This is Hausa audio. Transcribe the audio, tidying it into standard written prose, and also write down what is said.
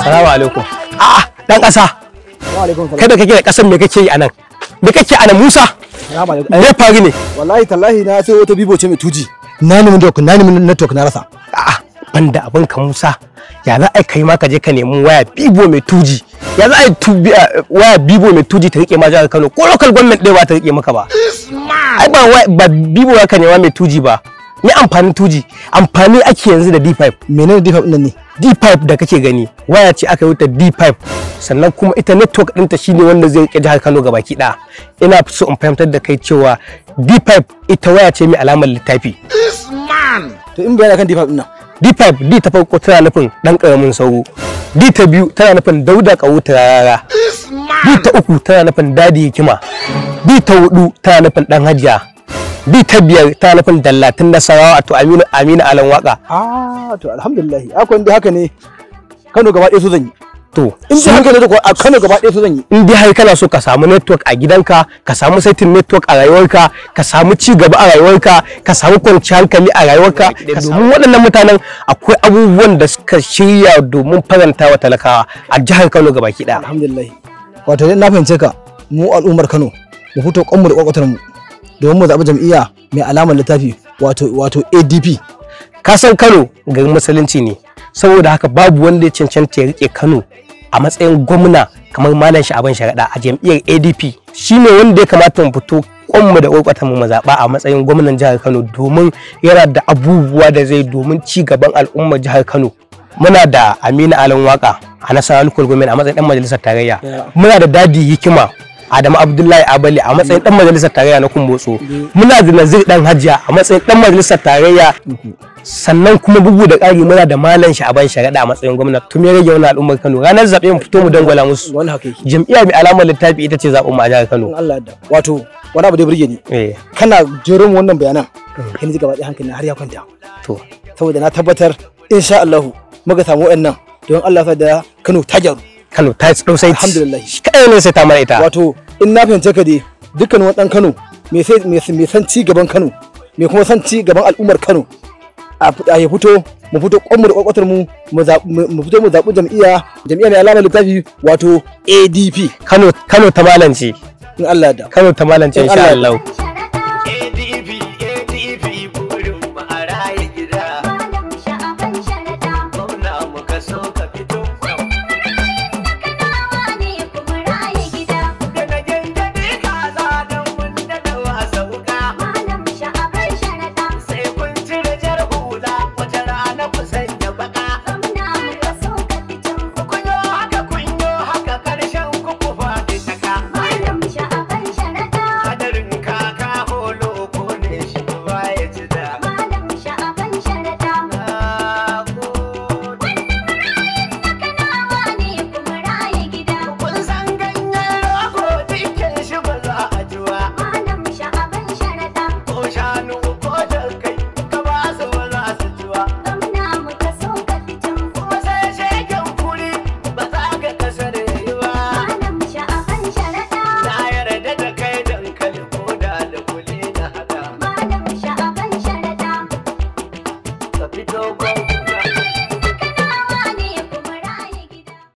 Salamu alaikum. A'a, dan ƙasa. Wa alaikum salam. Kada kake da ƙasan, me kake yi anan? Me kake anan, Musa? Salamu alaikum. Me faru ne? Wallahi tallahi na sai wata Vivo ce mai 2G. Na nemi network, na nemi network na rasa. A'a, banda abin ka Musa. Ya za a kai ma ka je ka nemi waya Vivo mai 2G? Ya za a yi waya Vivo mai 2G ta rike ma jihar Kano? Ko local government ɗaya ba ta rike maka ba. Ai ba ba Vivo ka nema mai 2G ba. Me amfanin 2G? Amfani ake yanzu da D5. Menene D5 ɗin nan ne? D5 da kake gani waya ce aka yi ta D5, sannan kuma ita network ɗinta shine wanda zai rike jihar Kano gabaki ɗaya. Ina so in fahimtar da kai cewa D5 ita waya ce mai alamar littafi. To, in bayani akan D5 ɗin nan. D5, D ta farko tana nufin ɗan ƙaramin sauro. D ta biyu tana nufin Dauda Kahutu Rarara. D ta uku tana nufin Dadi Hikima. D ta hudu tana nufin ɗan Hajiya. D ta biyar tana nufin Dallatin Nasarawa, to Aminu Alan Waka. Ah, to alhamdulillah. Akwai dai haka ne, Kano gaba ɗaya su zan yi. To In dai haka ne, a Kano gaba ɗaya su zan yi. In dai har kana so ka samu network a gidanka, ka samu saitin network a rayuwarka, ka samu ci gaba a rayuwarka, ka samu kwanciyar hankali a rayuwarka, domin waɗannan mutanen akwai abubuwan da suka shirya domin faranta wa talakawa a jihar Kano gabaki ɗaya. Alhamdulillah. Wato dai na fahimce ka, mu al'ummar Kano mu fito kwanmu da kwakwatar mu domin mu zaɓi jam'iyya mai alamar littafi, wato ADP. Ka san Kano garin musulunci ne, saboda haka babu wanda ya cancanta ya rike Kano a matsayin gwamna kamar Malam Sha'aban Sharaɗa a jam'iyyar ADP. Shine wanda ya kamata mu fito kwanmu da kwarkwatan mu zaɓa a matsayin gwamnan jihar Kano, domin yana da abubuwa da zai domin ci gaban al'ummar jihar Kano. Muna da Aminu Alan Waka a Nasarar Local Government a matsayin dan majalisar tarayya. Muna da Dadi Hikima Adamu Abdullahi Abali a matsayin dan majalisar tarayya na Kumbotso. Muna da Nazir Dan Hajiya a matsayin dan majalisar tarayya. Sannan kuma bugu da ƙari muna da Malam Sha'aban Sharaɗa a matsayin gwamna. Tun ya rage wani al'ummar Kano ranar zaɓe mu fito mu dangwala musu. Wani haka yake. Jam'iyya mai alamar littafi ita ce zaɓen mu a jihar Kano. In Allah ya yarda. Wato wani abu da ya burge ni. Eh. Kana jero mu wannan bayanan. Kai ni gaba ɗaya hankali har ya kwanta. To. Saboda na tabbatar insha Allah muka samu waɗannan, don Allah ya da Kano ta gyaru. Kano ta ɗau sai. Alhamdulillah. Shi kaɗai ne sai ta mana ita. Wato in na fahimce ka dai, dukkan wani ɗan Kano mai sai mai san ci gaban Kano, mai kuma san ci gaban al'ummar Kano, a ya fito, mu fito kwanmu da kwakwatar mu, mu fito mu zaɓi jam'iyya mai alamar littafi, wato ADP. Kano ta malance. In Allah ya yarda. Kano ta malance In insha Allah ya Allah.